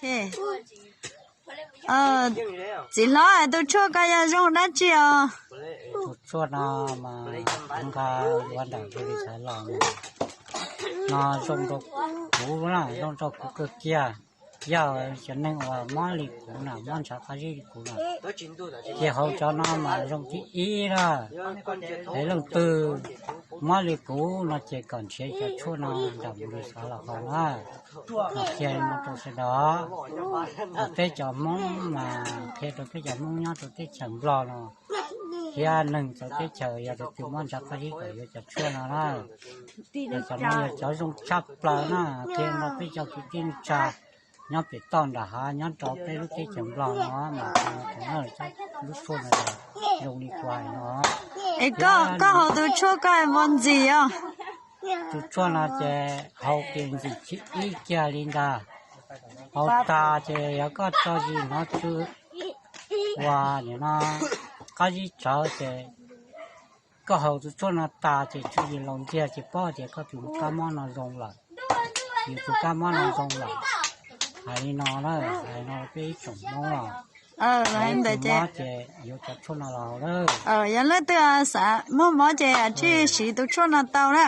Txiv hlob, tus tshuaj ko yog zoo dab tsi os? Tus tshuaj no mas nqa yuav ntawm Lis Xaiv los no, zoo rau kuv na, zoo rau kuv kawg kiag. Yog cov neeg uas mob li kuv na, mob ntshav qab zib li kuv na, ces haus cov no mas zoo thib ib na. Es leej twg mob li kuv no ces kom nrhiav cov tshuaj no nram Lis Xaiv los haus na. Qhia no rau sawv daws, peb cov Hmoob mas qhia rau peb cov Hmoob nyob rau teb chaws Nplog no, thiab neeg txawv teb chaws yog tus twg mob ntshav qab zib kom yuav cov tshuaj no na. Cov no yog cov zoo tshaj plaws na, qhia no peb cov kwv tij neej tsa nyob pem toj nram hav nyob rau peb lub teb chaws Nplog no mas lub tshuaj no zoo li kuv hais no. Es koj haus tus tshuaj koj nqos ntxim os? Tus tshuaj no ces haus ces ntxim thib ib kiag li ntag. Haus tas ces yog koj tso zis hnov tsw uas nim no qab zib tsawv ces koj haus tus tshuaj no tas ces tsw zis laus ntiag ces paub tias koj tus kab mob no zoo lawm, yus tus kab mob no zoo lawm. Hais li no na, hais no peb ib tsoom Hmoob os, tus mob ces yuav cov tshuaj no los haus lawm. Yog leej twg xav muaj mob ces tsij siv tus tshuaj no tau na.